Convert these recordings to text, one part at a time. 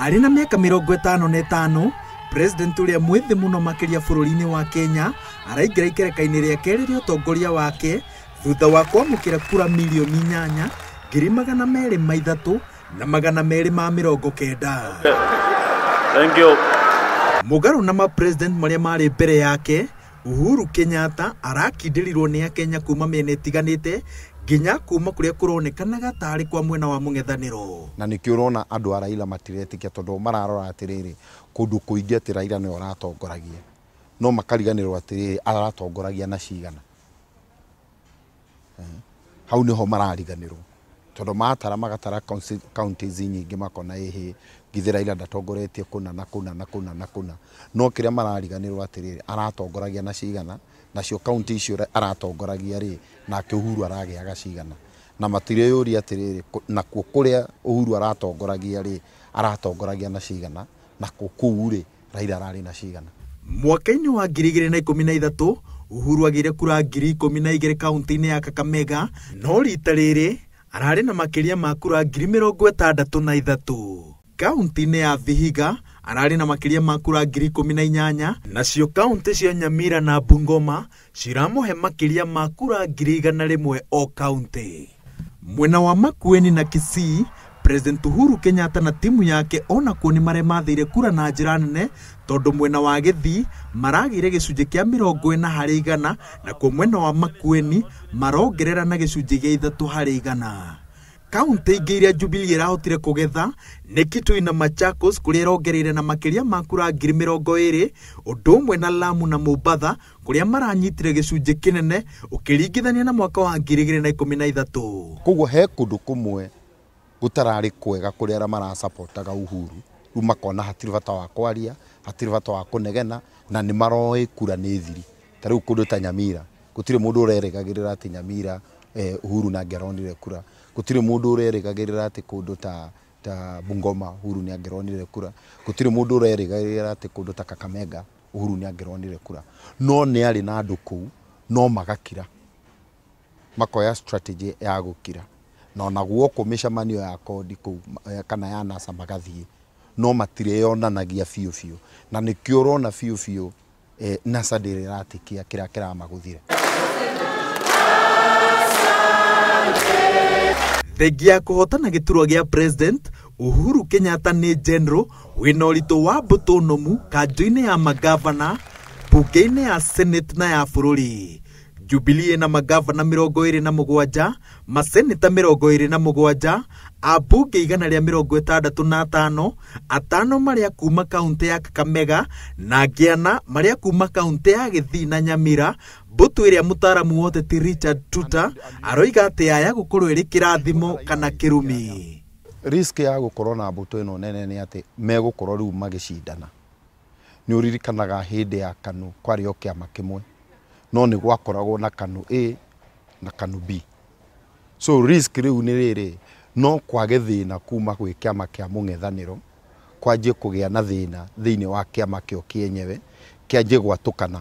Arĩ na mĩaka 55, President ũrĩa mwĩthĩ mũno makĩria bũrũri-inĩ wa Kenya araingĩra ikereka-inĩ rĩa kerĩ rĩa ũtongoria wake thutha wa kwamũkĩra kura 8,203,290. Thank you. Mũgarũ na ma-president marĩa marĩ mbere yake, Uhuru Kenyatta arakindĩrirwo nĩ Akenya kuma mĩena ĩtiganĩte nginya kuma kũrĩa kũronekanaga tarĩ kwa mwena wa mũng'ethanĩro. Na nĩkĩo ũrona andũ a Raila matiretĩkia tondũ mararora atĩrĩrĩ kũndũ kũingĩ atĩ Raila nĩwe ũratongoragia, no makariganĩrwo atĩrĩrĩ aratongoragia na cigana. Hau nĩho marariganĩrwo tondũ matara magatara counties nyingĩ makona ĩhĩ githĩ Raila ndatongoretie kũna na kũna na kũna na kũna, no kĩrĩa marariganĩrwo atĩrĩrĩ aratongoragia na cigana, nacio county icio aratongoragia rĩ nake Uhuru aragĩaga cigana, na matireyũria atĩrĩrĩ nakuo kũrĩa Uhuru aratongoragia rĩ aratongoragia na cigana, nakuo kũu rĩ Raila ararĩ na cigana. Mwaka-inĩ wa 2013 Uhuru agĩire kura 12,000 kaunti-inĩ ya Kakamega, no rita rĩrĩ ararĩ na makĩria ma kura 63,000. Kaunti-inĩ ya Vihiga ararĩ na makĩria ma kura 18,000, nacio kaunti cia Nyamira na Bungoma ciramũhe makĩria ma kura 100,000 o kaunti. Mwena wa Makueni na Kisii, President Uhuru Kenyatta na timu yake onakuo nĩ maremathĩire kura na njĩra nene tondũ mwena wa Gĩthii maragĩire gĩcunjĩ kĩa 40% nakuo mwena wa Makueni marongerera na gĩcunjĩ gĩa 3%. Kaunti ingĩ iria Jubilee ĩrahotire kũgetha nĩ Kitui na Machakos kũrĩa ĩrongereire na makĩria ma kura 20,000, ũndũ ũmwe na Lamu na Mombatha kũrĩa maranyitire gĩcunjĩ kĩnene ũkĩringithania na mwaka wa 2013. Koguo he kũndũ kũmwe gũtararĩ kwega kũrĩa arĩa marasapotaga Uhuru rĩu makona hatirĩ bata wa kwaria, hatirĩ bata wa kũnegena, na nĩ maroĩ kura nĩ thiri. Ta rĩu kũndũ ta Nyamira gũtirĩ mũndũ ũrerĩgagĩrĩra atĩ Nyamira Uhuru na angĩaronire kura, gũtirĩ mũndũ ũrerĩgagĩrĩra atĩ kũndũ ta Bungoma Uhuru nĩ angĩronire kura, gũtirĩ mũndũ ũrerĩgagĩrĩra atĩ kũndũ ta Kakamega Uhuru nĩ angĩronire kura, no nĩ arĩ na andũ kũu no magakira, makoya strategy ya gũkira, na ona guoko mĩcemanio ya kodi kũu kana ya NASA magathiĩ no matireyonanagia biũ biũ, na nĩkĩo ũrona biũ biũ NASA ndĩrĩ ĩratĩkia kĩrĩa kĩramagũthire. Thengia ya kũhotana gĩturwa gĩa President, Uhuru Kenyatta nĩ general wĩna ũritũ wa mbũtũ nũmu kanjũ-inĩ ya magavana, bunge-inĩ ya Senate na ya bũrũri. Jubilee na magavana 27, maseneta 27, ambunge 165, atano marĩa kuma kaunti ya Kakamega na angĩ ana marĩa kuma kaunti ya Gĩthii na Nyamira. Mbũtũ ĩrĩa mũtaaramu wa ũteti Richard Tuta aroiga atĩ yaya gũkorwo ĩrĩ kĩrathimo kana kĩrumi. Risk ya gũkorwo na mbũtũ ĩno nene nĩ atĩ megũkorwo rĩu magĩcindana. Nĩ ũririkanaga hĩndĩ ya KANU kwarĩ o kĩama kĩmwe, no nĩ gwakoragwo na KANU A na KANU B. So risk rĩu nĩ rĩrĩ, no kwage thĩna kuma gwĩ kĩama kĩa mũng'ethanĩro kwanjie kũgĩa na thĩna thĩinĩ wa kĩama kĩo kĩenyewe, kĩanjie gwatũkana,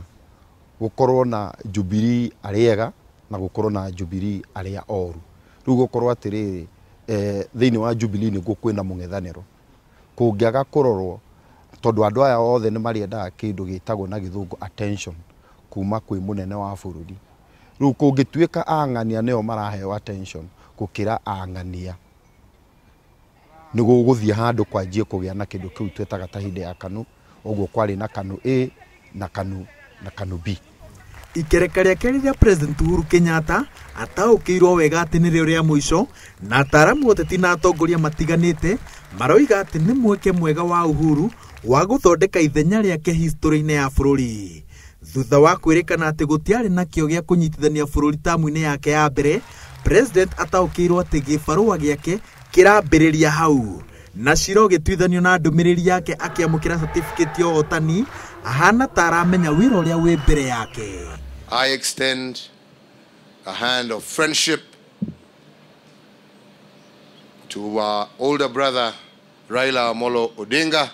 gũkorwo na Jubilee arĩa ega na gũkorwo na Jubilee arĩa oru. Rĩu gũkorwo atĩrĩrĩ thĩinĩ wa Jubilee nĩguo kwĩna mũng'ethanĩro, kũngĩaga kũrorwo tondũ andũ aya othe nĩ marĩendaga kĩndũ gĩtagwo na gĩthũngũ attention kuma kwĩ mũnene wa bũrũri. Rĩu kũngĩtuĩka ang'ania nĩo maraheo attention gũkĩra ang'ania, nĩ gũgũthiĩ handũ kwanjie kũgĩa na kĩndũ kĩu twĩtaga ta hĩndĩ ya KANU, ũguo kwarĩ na KANU A na KANU B. Ikereka rĩa kerĩ rĩa President Uhuru Kenyatta ataũkĩirwo wega atĩ nĩrĩo rĩa mũico, na ataaramu ũteti na atongoria matiganĩte maroiga atĩ nĩ mweke mwega wa Uhuru wa gũthondeka ithenya rĩake history-inĩ ya bũrũri. Thutha wa kwĩrĩkana atĩ gũtiarĩ na kĩo gĩa kũnyitithania bũrũri tamu-inĩ yake ya mbere, President ataũkĩirwo atĩ gĩbarũa gĩake kĩrambĩrĩria hau, na cira ũgĩtuithanio na ndũmĩrĩri yake akĩamũkĩra certificate ya ũhotani ahana ta aramenya wĩra ũrĩa wĩ mbere yake. I extend a hand of friendship to our older brother Raila Amolo Odinga,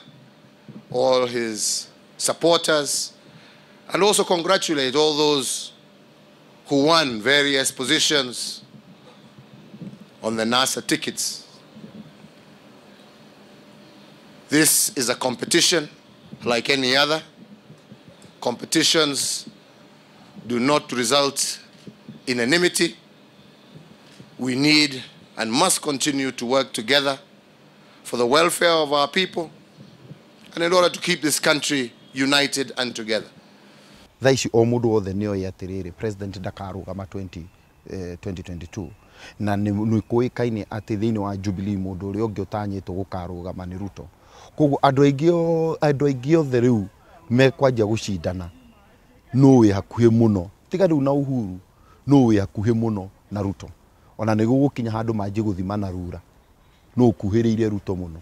all his supporters, and also congratulate all those who won various positions on the NASA tickets. This is a competition like any other. Competitions do not result in enmity. We need and must continue to work together for the welfare of our people and in order to keep this country united and together. Thaa ici o mũndũ wothe nĩ oĩ atĩrĩrĩ, president ndakarũgama 2022, na nĩ kũĩkaine atĩ thĩinĩ wa Jubilee mũndũ ũrĩa ũngĩ ũtanyĩtwo gũkarũgama nĩ Ruto. Koguo andũ aingĩ othe rĩu mekwanjia gũcindana nũ wĩ hakuhĩ mũno, tiga rĩu na Uhuru, nũ wĩ hakuhĩ mũno na Ruto. Ona nĩ gũgũkinya handũ manjie gũthima na rura, nũ ũkuhĩrĩirie Ruto mũno.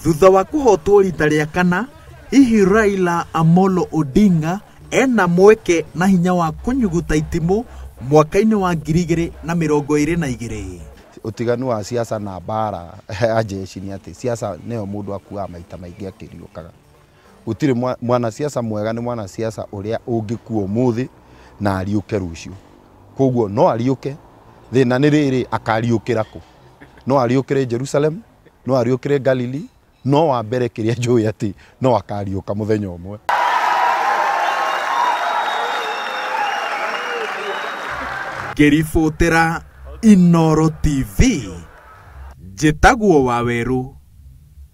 Thutha wa kũhotwo rita rĩa kana, hihi Raila Amolo Odinga ena mweke na hinya wa kũnyuguta itimũ mwaka-inĩ wa 2022? Ũtiganu wa siasa na mbara ya jeshi nĩ atĩ siasa nĩyo mũndũ akuaga maita maingĩ akĩriũkaga. Gũtirĩ mwanasiasa mwega nĩ mwanasiasa ũrĩa ũngĩkua ũmũthĩ na ariũke rũciũ. Koguo no ariũke, thĩna nĩ rĩrĩ, akariũkĩra kũ? No ariũkĩre Jerusalem, no ariũkĩre Galili, no wa mbere kĩrĩa njũĩ atĩ no akariũka mũthenya ũmwe. Ngĩribotera Inooro TV, njĩtagwo Wawerũ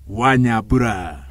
wa Nyambura.